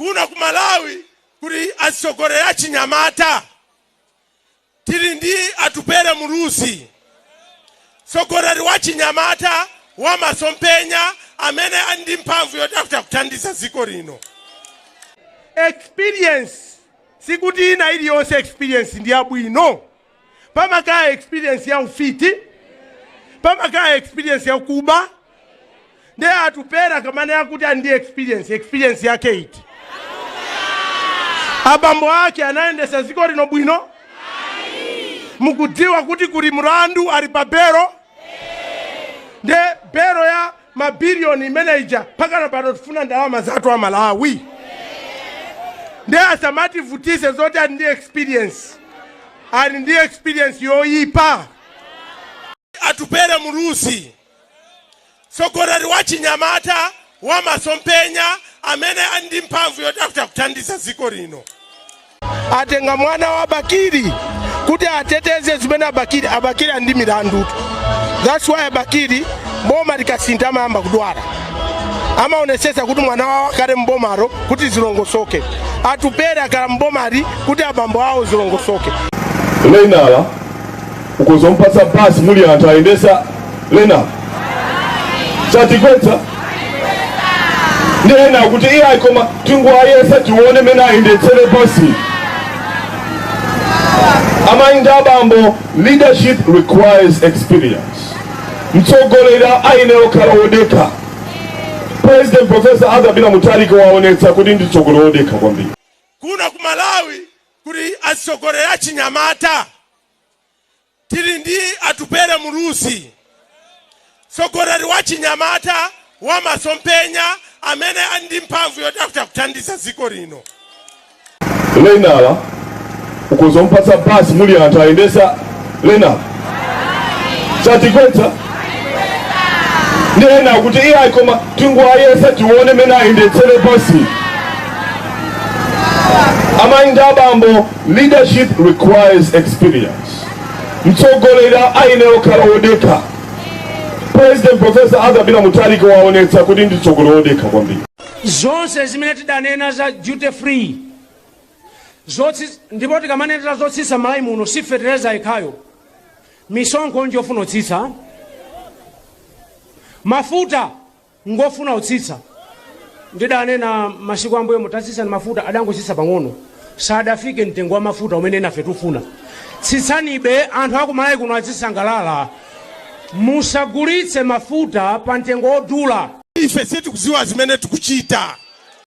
Kuno ku Malawi kuli atsogoleri achinyamata. Tili ndi Atupele Muluzi, mtsogoleri wa chinyamata wa masomphenya amene ali ndi mphamvu yoti akutha kuthandiza dziko lino. Experience, sikuti ina iliyonse experience ndi yabwino. Pamakhala experience ya ufiti, pamakhala experience ya kuba. Ndiye Atupele kamene akuti ali ndi experience, experience yake iti? Abambo ake anayendesa dziko lino bwino? Mukudziwa kuti kuli mlandu, ali pa belo, nde belo ya mabiliyoni imene ija pakana pano tifuna ndalama zathu a Malawi. Nde asamativutise zoti ali ndi experience. Ali ndi experience yoyipa. Atupele Muluzi, mtsogoleri wa chinyamata wa masomphenya amene ali ndi mphamvu yoti akutha kuthandiza dziko lino. Atenga mwana wa Bakili kuti ateteze zimene Abakili ali ndi milandu. That's why Abakili boma likasintha amayamba kudwala, amaonesesa kuti mwana wawo akhale mbomalo kuti zilongosoke. Atupele akhala mbomali kuti abambo awo zilongosoke. Lenala ukuzompatsa basi, muli anthu ayendesa lenala chatikwetsa ndi ena kuti iye koma tingoayesa tione mene ayendetsere basi. Amayi ndi abambo, leadership requires experience. Mtsogoleri ayenera kukhala wodekha. President Professor Arthur Peter Mutharika waonetsa kuti ndi mtsogoleri wodekha kwambiri. Kuno ku Malawi kuli atsogoleri achinyamata. Tili ndi Atupele Muluzi, mtsogoleri wa chinyamata wa masomphenya amene ali ndi mphamvu yoti akutha kuthandiza dziko lino. Lenala ukuzompatsa basi, muli anthu ayendesa lenala chatikwetsa ndi ena kuti iye koma tingoayesa tione mene ayendetsere basi. Amayi ndi abambo, leadership requires experience. Mtsogoleri ayenera kukhala wodekha. President Professor Arthur Peter Mutharika waonetsa kuti ndi mtsogoleri wodekha kwambiri. Zonse zimene tidanena za duty free ndipo tikamanenera zotsitsa Malawi muno, si fetereza yekhayo, misonkho njofuna kutsitsa, mafuta ngofuna kutsitsa. Ndidanena masiku ambuyo, mutatsitsa ni mafuta, adangotsitsa pang'ono, sadafike mtengo wa mafuta umene nafe tufuna. Tsitsanibe, anthu aku Malawi kuno azisangalala. Musagulitse mafuta pa mtengo wodula. Ife sitikudziwa zimene tikuchita.